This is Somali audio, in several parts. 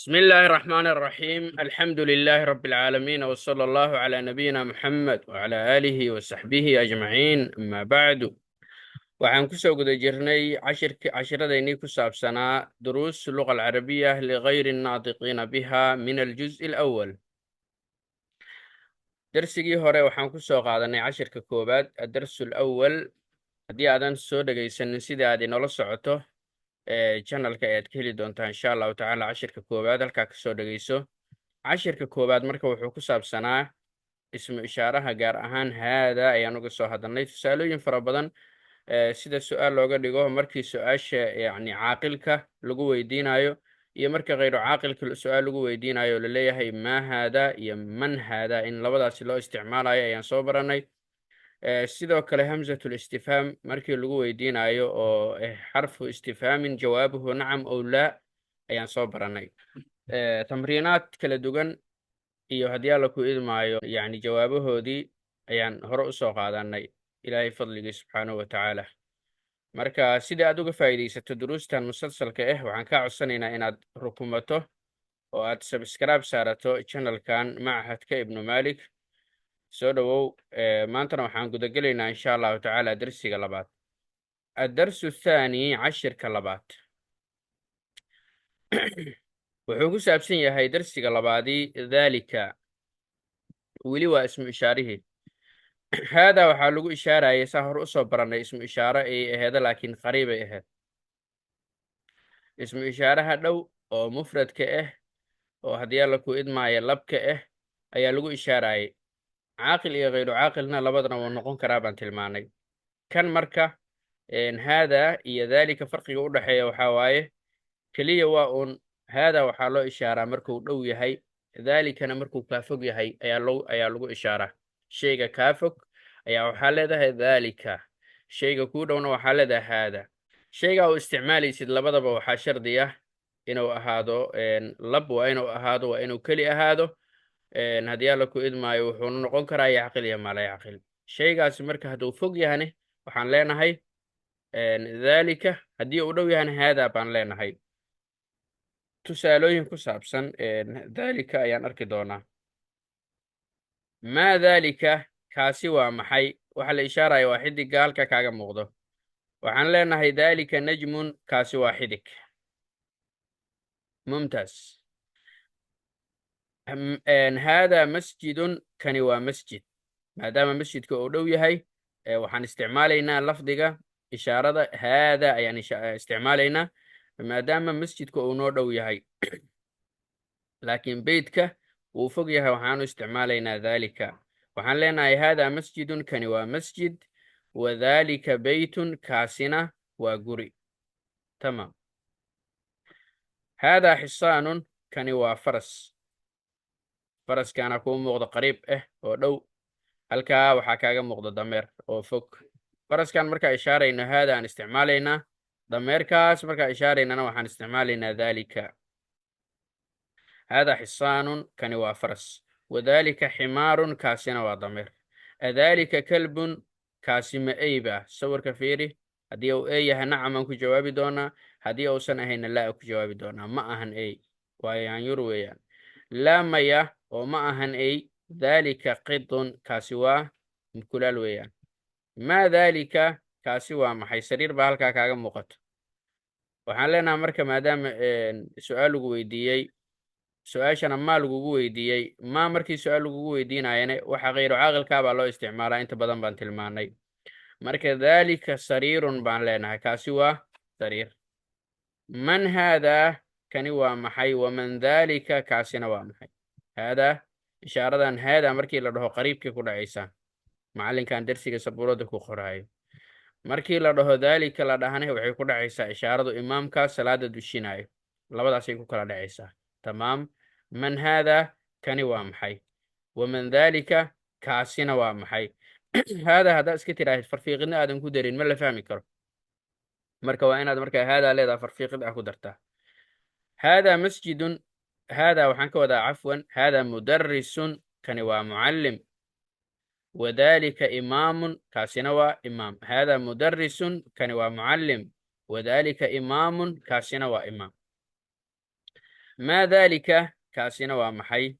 بسم الله الرحمن الرحيم، الحمد لله رب العالمين، وصلى الله على نبينا محمد وعلى آله وصحبه أجمعين، أما بعد. Waxaan kusoo guda jirnay cashiradaynii ku saabsanaa دروس اللغة العربية لغير الناطقين بها من الجزء الأول. Darsigii hore waxaan kusoo qaadanay cashirka koowaad، الدرس الأول. Haddii aadan soo dhegaysanin, sidii aad inoola socoto channelka ayaad ka heli doontaa, insha Allahu tacaala. Cashirka koowaad halkaa kasoo dhegayso. Cashirka koowaad marka wuxuu ku saabsanaa ismu ishaaraha, gaar ahaan "هذا" ayaan uga soo hadalnay tusaalooyin fara badan, sida su-aal looga dhigo markii su-aasha yacni caaqilka lagu weydiinayo iyo marka khayru caaqilka su-aal lagu weydiinayo, laleeyahay "ما هذا" iyo "من هذا", in labadaasi loo isticmaalayo ayaan soo baranay. Sidoo kale همزة الاستفهام markii lagu weydiinayo, oo حرف استفهام جوابه نعم أو لا, ayaan soo baranay. Tamriinaad kala duwan iyo haddii Alla ku idmaayo yacni jawaabahoodii ayaan hore usoo qaadanay, Ilaahay fadligii subxaanahu wa tacaala. Marka sida aad uga faa'iidaysato duruustan musalsalka ah, waxaan kaa codsanaynaa inaad rukumato oo aad subscribe saarato channelkan Machadka Ibnu Malik. Soo dhowow. Maantana waxaan gudagelaynaa, insha Allahu tacaala, darsiga labaad، الدرس الثاني. Cashirka labaad wuxuu ku saabsan yahay, darsiga labaadii, "ذلك". Weli waa ismu ishaarihii. "هذا" waxaa lagu ishaarayay, saa hore usoo barannay, ismu ishaare ay aheeda, laakiin qariibay ahayd. Ismu ishaaraha dhow oo mufradka ah, oo haddii Alla ku idmaayo labka ah, ayaa lagu ishaarayay. Caaqil iyo khayru caaqilna labadana wuu noqon karaa baan tilmaanay. Kan marka "هذا" iyo "ذلك" farqiga u dhexeeya waxaa waaye keliya waa uun "هذا" waxaa loo ishaaraa markuu dhow yahay, "ذلك" na markuu kaa fog yahay ayaa lagu ishaaraa. Shayga kaa fog ayaa waxaa leedahay "ذلك", shayga kuu dhowna waxaa leedahay "هذا". Shayga u isticmaalaysid labadaba waxaa shardi ah inuu ahaado lab, waa inuu ahaado, waa inuu keli ahaado. Haddii Alla ku idmaayo, wuxuuna noqon karaa يعقل iyo ما لا يعقل. Shaygaasi marka hadduu fog yahane waxaan leenahay "ذلك", haddii uu dhow yahana "هذا" baan leenahay. Tusaalooyin ku saabsan "ذلك" ayaan arki doonaa. ما ذلك? Kaasi waa maxay? Waxa la ishaaraya waa xidigga halka kaaga muuqdo. Waxaan leenahay "ذلك نجم", kaasi waa xidig. ممتاز. هذا مسجد, kani waa masjid. Maadaama masjidka uu dhow yahay, waxaan isticmaalaynaa lafdiga ishaarada "هذا" ayaan isticmaalaynaa, maadaama masjidka uu noo dhow yahay. Laakiin beytka wuu fog yahay, waxaanu isticmaalaynaa "ذلك". Waxaan leenahay "هذا مسجد", kani waa masjid, "وذلك بيت", kaasina waa guri. تمام. هذا حصان, kani waa faras. Faraskaana kuu muuqda qariib ah oo dhow. Halkaa waxaa kaaga muuqda dameer oo fog. Faraskan markaa ishaarayno "هذا" aan isticmaalaynaa, dameerkaas markaa ishaaraynana waxaan isticmaalaynaa "ذلك". هذا حصان, kani waa faras, وذلك حمار, kaasina waa dameer. أذلك كلب? Kaasi ma eyba? Sawirka fiiri. Haddii uu ey yahay, "نعم" aan ku jawaabi doonaa. Haddii uusan ahayna, "لا" ku jawaabi doonaa. Ma ahan ey, waa yaanyur weeyaan. "لا", maya, oo ma ahan ey. ذلك قط, kaasi waa mukulaal weeyaan. ما ذلك? Kaasi waa maxay? Sariir baa halkaa kaaga muuqato. Waxaan leenahay marka, maadaama su-aal lagu weydiiyey, su-aashana "ما" lagugu weydiiyey, "ما" markii su-aal lagugu weydiinayane waxa khayru caaqilkaa baa loo isticmaalaa inta badan baan tilmaanay. Marka "ذلك سرير" baan leenahay, kaasi waa sariir. من هذا? Kani waa maxay? ومن ذلك? Kaasina waa maxay? "هذا", ishaaradan "هذا" markii la dhaho qariibkii ku dhacaysaa, macallinkan dersiga sabuurada ku qoraayo. Markii la dhaho "ذلك" la dhahane, waxay ku dhacaysaa ishaaradu imaamka salaada dushinayo. Labadaasay ku kala dhacaysaa. تمام. من هذا? Kani waa maxay? ومن ذلك? Kaasina waa maxay? "هذا" haddaad iska tiraahid, farfiiqidna aadan ku darin, ma la fahmi karo. Marka waa inaad markaa "هذا" leedaha, farfiiqid ah ku dartaa. هذا مسجد, هذا waxaan ka wadaa, عفوا, هذا مدرس, kani waa mucallim, وذلك إمام, kaasina waa imaam. هذا مدرس, kani waa mucallim, وذلك إمام, kaasina waa imaam. Maa daalika, kaasina waa maxay?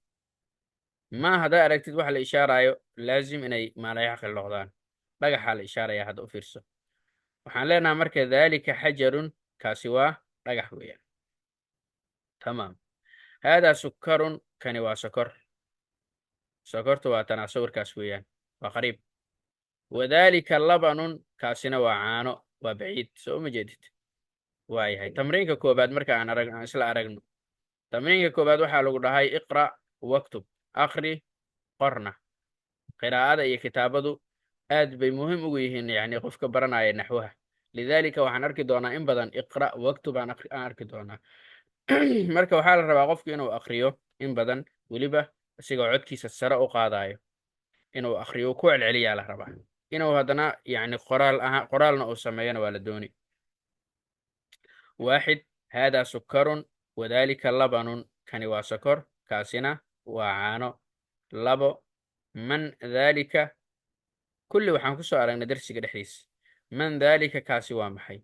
Ma haddaa aragtid waxa la ishaaraayo, laazim inay maa laa yacqil noqdaan. Dhagaxaa la ishaaraya hadda, u fiirso. Waxaan leenahay marka ذلك حجر, kaasi waa dhagax weeyaan. Tamaam. هذا سكر, kani waa sokor. Sokortu waa tanaa, sawirkaas weeyaan, waa qariib. وذلك لبن, kaasina waa caano, waa baciid, soo uma jeedid? Waayahay, tamriinka koobaad marka aan arag, aan isla aragno. Tamriinka koobaad waxaa lagu dhahay اقرأ واكتب, akhri, qorna. Qiraa'ada iyo kitaabadu aad bay muhiim ugu yihiin, yani, qofka baranaya naxwaha. لذلك waxaan arki doonaa in badan اقرأ واكتب aan arki doonaa. Marka waxaa la rabaa qofku inuu akriyo in badan, weliba isigoo codkiisa sare u qaadayo inuu akriyo, ku celceliyaa la rabaa. Inuu haddana, yani, qoraal ahaan, qoraalna uu sameeyona waa la dooni. واحد, هذا سكر وذلك لبن, kani waa sokor, kaasina waa caano. Labo, من ذلك? Kulli waxaan ku soo aragnay darsiga dhexdiisa. من ذلك, kaasi waa maxay?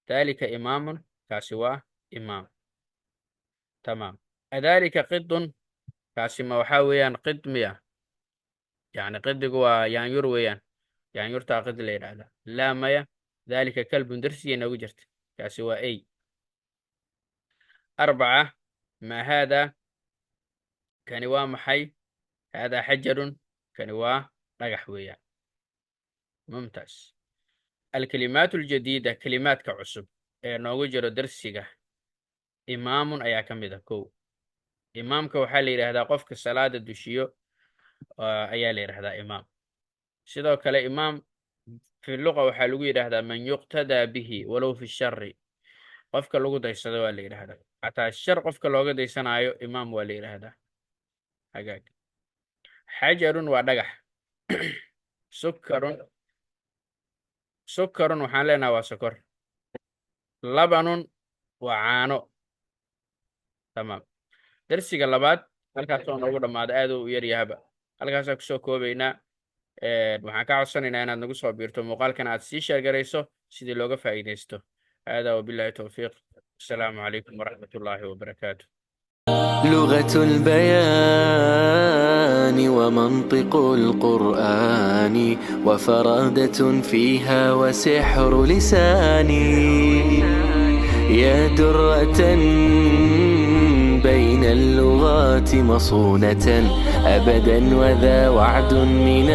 ذلك إمام, kaasi waa imaam. Tamaam. أذلك قط, kaasi ma waxaa weeyaan قط miya? Yani qidigu waa yaanyur weeyaan, yaanyurtaa قط la yidhaahda. لا, maya. ذلك كلب, darsigay noogu jirta, kaasi waa ey. أربعة, ما هذا, kani waa maxay? هذا حجر, kani waa dhagax weeyaan. Mumtaaz. الكلمات الجديدة, kelimaadka cusub ee noogu jiro darsiga, إمام ayaa ka mid ah. Kow, imaamka waxaa la yidhaahdaa qofka salaada dushiyo ayaa la yidhahdaa imaam. Sidoo kale imaam في اللغة waxaa lagu yidhaahdaa من يقتدى به ولو في الشر, qofka lagu daysado waa la yidhaahdaa. Xataa shar qofka looga daysanaayo imaam waa la yidhaahdaa. Hagaag. حجر waa dhagax. سكر, سكر waxaan leenaha waa sokor. لبن waa caano. Tamaam. Darsiga labaad halkaas oo noogu dhammaada, aad u yaryahaba, halkaasaan kusoo koobaynaa. Waxaan ka codsanaynaa inaad nagu soo biirto, muuqaalkan aad sii share garayso sidii looga faa'iidaysto. هذا وبالله التوفيق، السلام عليكم ورحمة الله وبركاته. لغة البيان ومنطق القرآن وفرادة فيها وسحر لساني، يا درة بين اللغات مصونة أبدا، وذا وعد من